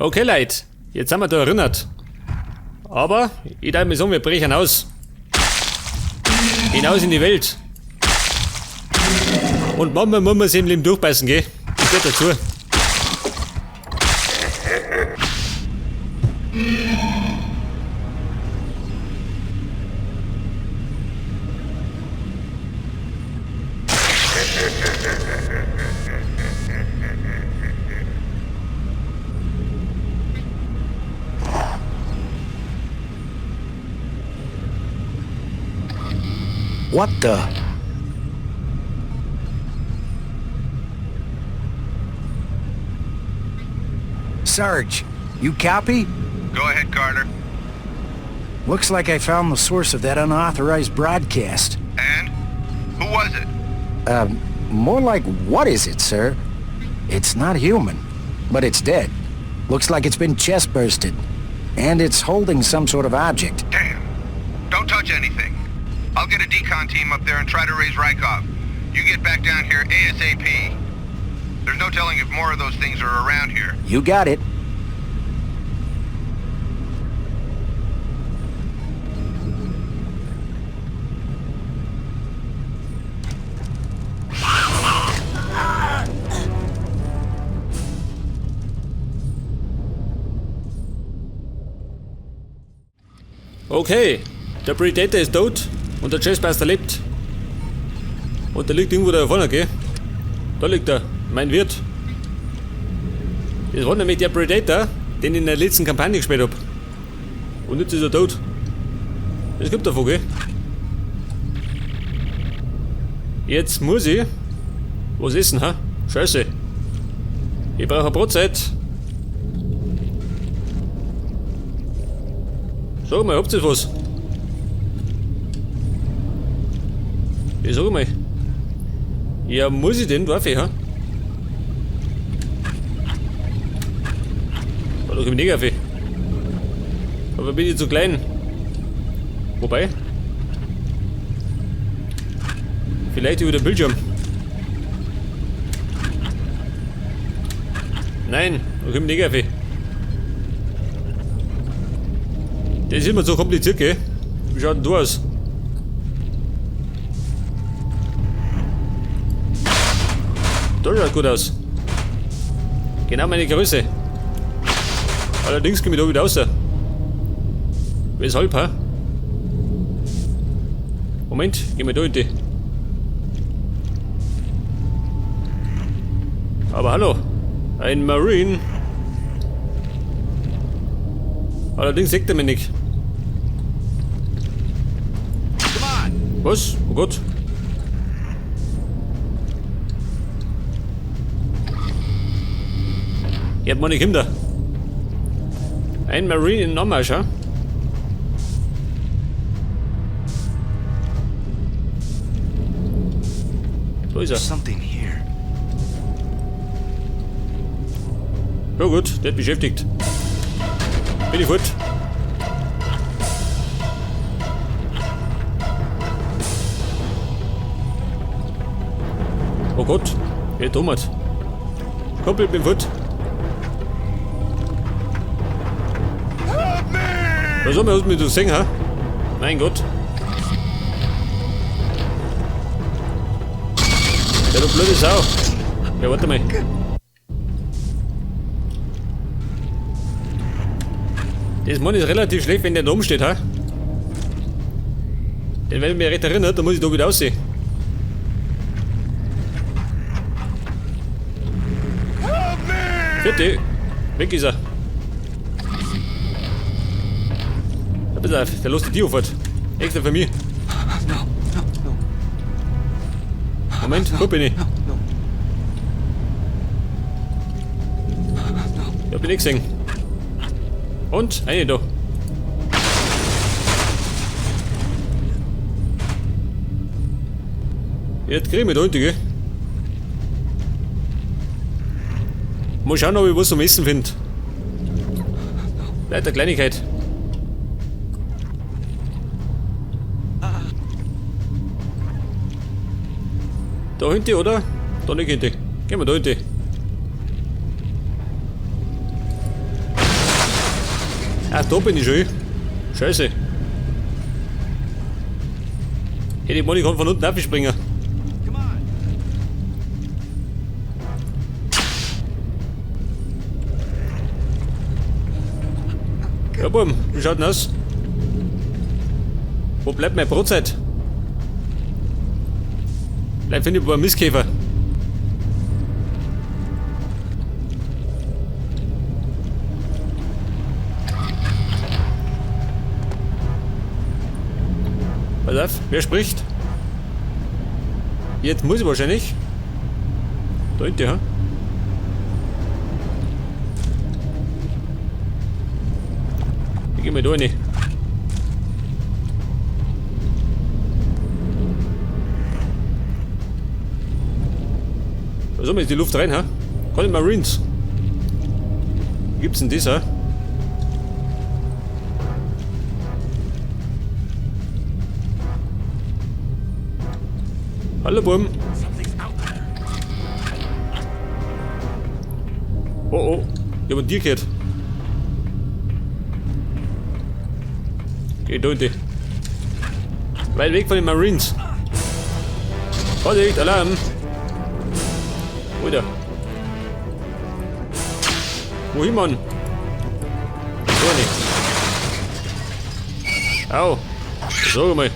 Okay, Leute, jetzt sind wir da erinnert. Aber ich darf mir sagen, wir brechen aus. Hinaus in die Welt. Und manchmal muss man sich im Leben durchbeißen, gell? Das gehört dazu. What the? Sarge, you copy? Go ahead, Carter. Looks like I found the source of that unauthorized broadcast. And? Who was it? More like, what is it, sir? It's not human, but it's dead. Looks like it's been chest bursted. And it's holding some sort of object. Damn. Don't touch anything. I'll get a decon team up there and try to raise Rykov. You get back down here ASAP. There's no telling if more of those things are around here. You got it. Okay, der Predator ist tot und der Chestbuster lebt. Und der liegt irgendwo da vorne, gell? Da liegt er, mein Wirt. Das war nämlich der Predator, den ich in der letzten Kampagne gespielt hab. Und jetzt ist er tot. Das kommt davon, gell? Jetzt muss ich was essen, ha? Scheiße. Ich brauche eine Brotzeit. Sag mal, habt ihr was? Ich sag mal. Ja, muss ich denn? Darf ich, ha? Oh, da komm ich nicht auf. Aber bin ich zu klein. Wobei. Vielleicht über den Bildschirm. Nein, da komm ich nicht auf. Das ist immer so kompliziert, gell? Wie schaut denn du aus? Da schaut gut aus. Genau meine Größe. Allerdings komme ich da wieder raus. Weshalb, hä? Moment, gehen wir da in die. Aber hallo, ein Marine. Allerdings sieht er mich nicht. Was? Oh Gott. Ich hab meine Kinder. Ein Marine in Anmarsch, ha? Da ist er. Something here. Ja gut, der hat beschäftigt. Bin ich fort. Oh Gott, der Thomas. Komm, ich bin fort. Was soll man mit sehen, ha? Mein Gott. Ja, du blöde Sau. Ja, warte mal. Das Mann ist relativ schlecht, wenn der da rumsteht, ha? Denn wenn ich mich recht erinnere, da muss ich da wieder aussehen. Vierte. Weg ist er. Ja, pass auf, der lässt die Tür auf. Extra für mich. No, no, no. Moment, wo bin ich? No, no. Ja, bin ich gesehen. Und, eine da. Jetzt krieg ich mich da unten, gell? Mal schauen, ob ich was zum Essen find. Leider Kleinigkeit. Da hinten, oder? Da nicht hinten. Gehen wir da hinten. Ach, da bin ich schon. Scheiße. Hey, die Moni kann von unten abspringen. Ja, Buben, wie schaut denn aus? Wo bleibt meine Brotzeit? Bleib finde ich ein paar Mistkäfer. Pass auf, wer spricht? Jetzt muss ich wahrscheinlich. Da hinten, ja. Ich geh mal da rein. Da soll man jetzt die Luft rein, ha? Keine Marines. Wo gibt's denn das, ha? Hallo, Buben. Oh, oh. Ich hab ein Tier gehört. Geh da hinten. Weit weg von den Marines. Vorsicht, Alarm! Wo ist er? Wohin, Mann? So nicht. Au! Sag mal.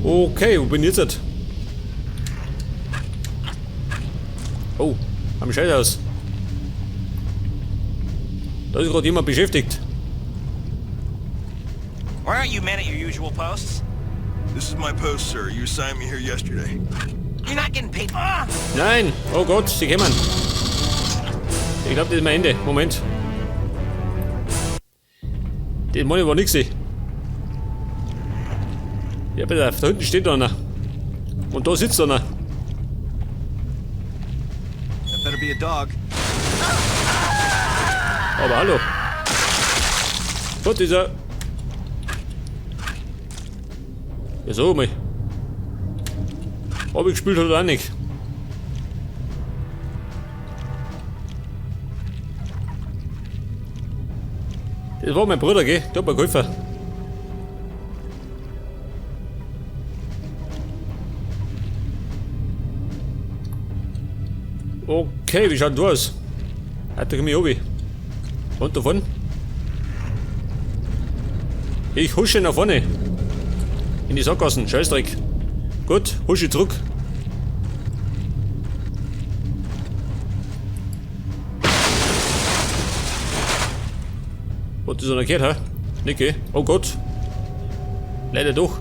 Okay, wo bin ich jetzt? Oh, am Scheiß aus. Da ist gerade jemand beschäftigt. Why aren't you men at your usual posts? This is my post, sir. You assigned me here yesterday. You're not getting paid. Ah! Nein! Oh Gott, sie kommen. Ich glaub, das ist mein Ende. Moment. Das Money war nix. Ja, bitte, da hinten steht einer. Und da sitzt einer. That better be a dog. Aber hallo. Gott, ist er. Ja, so mal. Hab ich gespielt oder auch nicht? Das war mein Bruder, gell? Der hat mir geholfen. Okay, wie schaut denn du aus? Alter, komm ich runter. Und davon? Ich husche nach vorne. In die Sackgassen, Scheißdreck. Gut, husche zurück. Hat das einer gehört, hä? Nicht, gell? Oh Gott. Leider doch.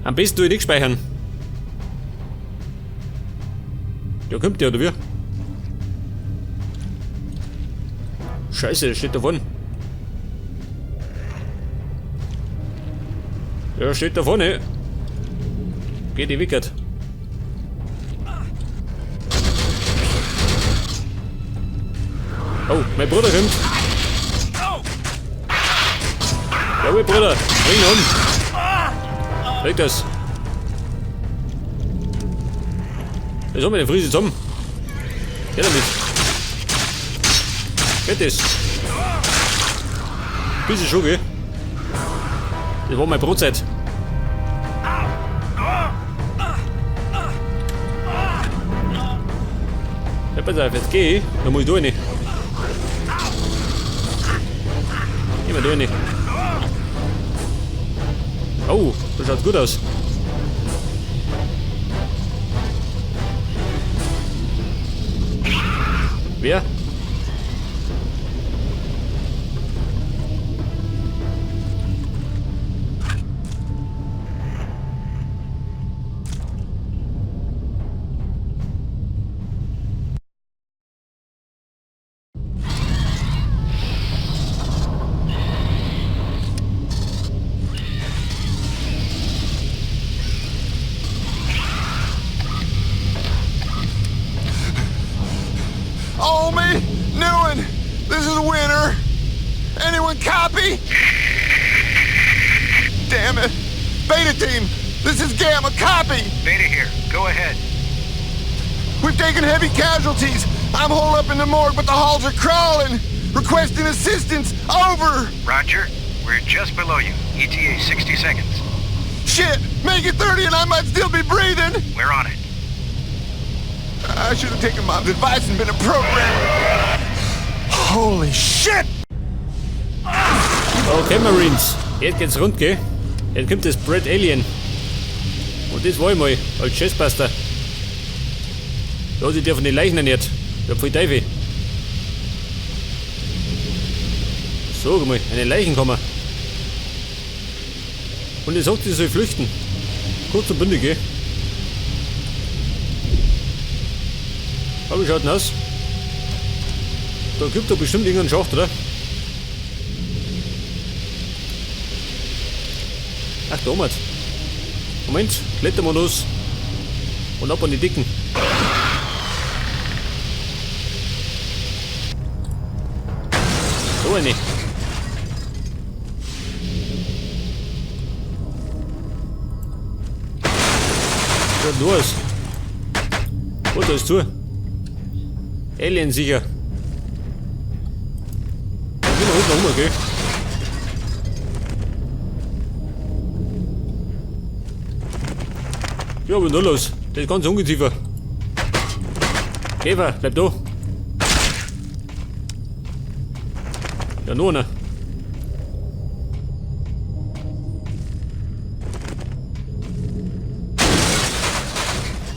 Am besten tue ich nicht speichern. Ja, kommt der, oder wie? Scheiße, der steht da vorne. Der steht da vorne. Geht die Wickert. Oh, mein Bruder kommt. Jawohl, Bruder. Bring ihn um. Leg das. Jetzt haben wir den Friese zusammen. Geh damit. Geht das? Bisschen schon, gell? Das war meine Brotzeit. Ja, pass auf, jetzt geh ich. Dann muss ich da rein. Geh mal da rein. Oh, das schaut gut aus. Wer? Omi! Newen! This is Winter! Anyone copy? Damn it! Beta team! This is Gamma, copy! Beta here. Go ahead. We've taken heavy casualties. I'm holed up in the morgue, but the halls are crawling. Requesting assistance. Over. Roger. We're just below you. ETA 60 seconds. Shit! Make it 30 and I might still be breathing. We're on it. I should have taken Mom's advice and been a programmer. Holy shit! Okay, Marines. Jetzt geht's rund, gell? Jetzt kommt das Pred Alien. Und das war ich mal, als Chestbuster. Da hat sich der von den Leichen ernährt. Der pfui Teufel. So, mal, eine Leichenkammer. Und er sagt, sie soll flüchten. Kurz und bündig, gell? Aber wie schaut denn aus? Da gibt doch bestimmt irgendeinen Schacht, oder? Ach, da oben. Moment, klettern wir los. Und ab an die Dicken. So eine. Schaut nur aus. Oh, da ist zu. Alien sicher. Dann gehen wir halt noch um, gell? Ja, was ist denn da los? Das ist ganz Ungeziefer. Käfer, bleib da. Ja, nur einer.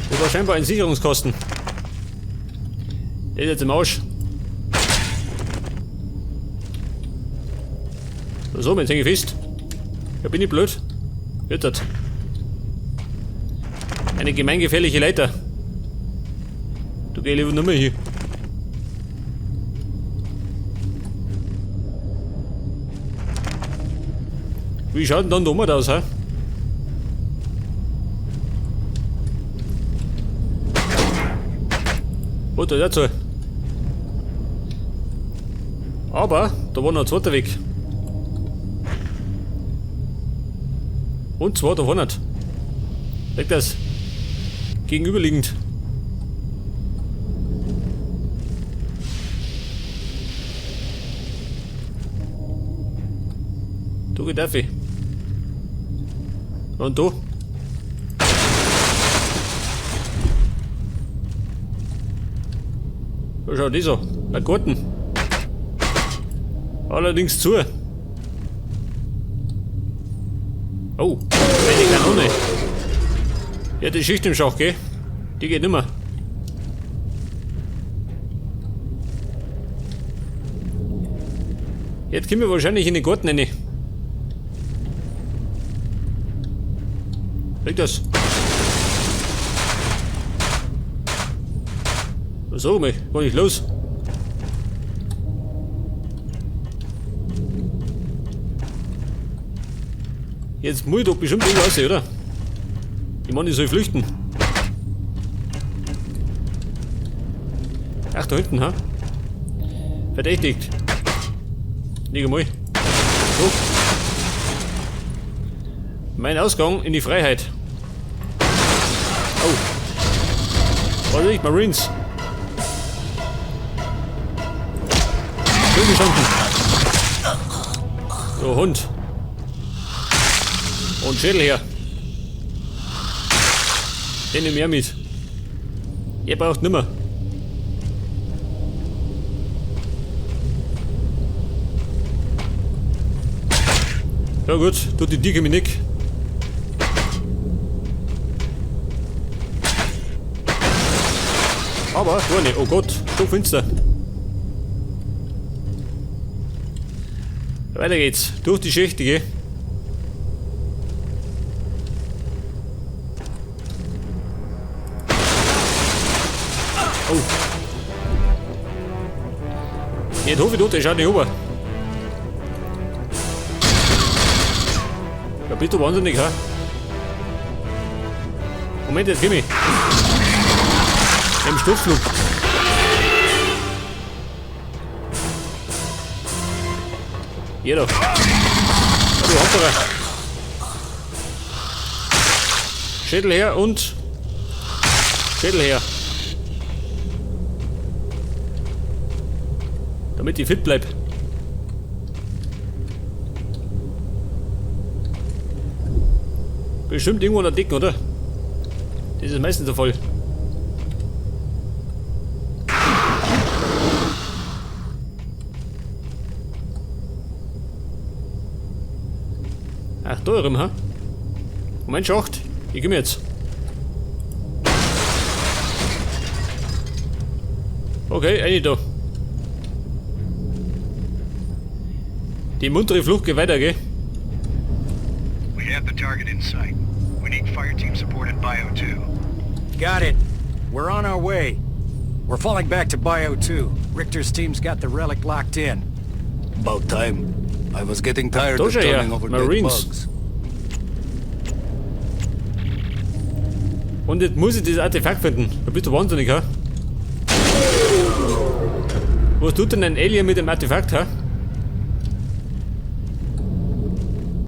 Das war scheinbar ein Sicherungskosten. Der ist jetzt im Arsch. So, jetzt hänge ich fest. Ja, bin ich blöd. Wird das. Eine gemeingefährliche Leiter. Du geh lieber nicht mehr hier. Wie schaut denn dann da oben aus, hä? Oh, da ist dazu. Aber da war noch ein zweiter Weg. Und zwar da vorne. Weg das. Gegenüberliegend. Du geht auf. Und du? Da schaut das an. Ein Garten. Allerdings zu. Oh, eine Kanone. Ja, die Schicht im Schacht, gell? Die geht nimmer. Jetzt kommen wir wahrscheinlich in den Garten rein. Liegt das? So, mich, gar nicht los. Jetzt muss ich doch bestimmt irgendwo raus, oder? Ich meine, ich soll flüchten. Ach, da hinten, ha? Verdächtigt. Lieg mal. So. Mein Ausgang in die Freiheit. Oh. Vorsicht, Marines. Schön gestanden. So, Hund. Und Schädel her. Den nehme ich mit. Ihr braucht nimmer. Ja gut, tut die Dicke mir nicht. Aber, da nicht. Oh Gott, so finster. Weiter geht's. Durch die Schächte, gell? Oh. Jetzt hoffe ich doch, der schaut nicht rüber. Ja, bist du wahnsinnig, hä? Moment, jetzt komm ich. Im Sturzflug. Hier doch. Ja, du Hamperer. Schädel her und Schädel her. Damit ich fit bleib. Bestimmt irgendwo an der Decke, oder? Das ist meistens der Fall. Ach, da rum, ha? Moment, Schacht. Ich komm jetzt. Okay, eine da. Die muntere Flucht geht weiter, gell? We have the target in sight. We need fire team support at Bio 2. Got it. We're on our way. We're falling back to Bio 2. Richter's team's got the relic locked in. About time. I was getting tired of Doja, ja. turning over dead Marines. bugs. Und jetzt muss ich das Artefakt finden. Da bist du wahnsinnig, ha? Was tut denn ein Alien mit dem Artefakt, ha?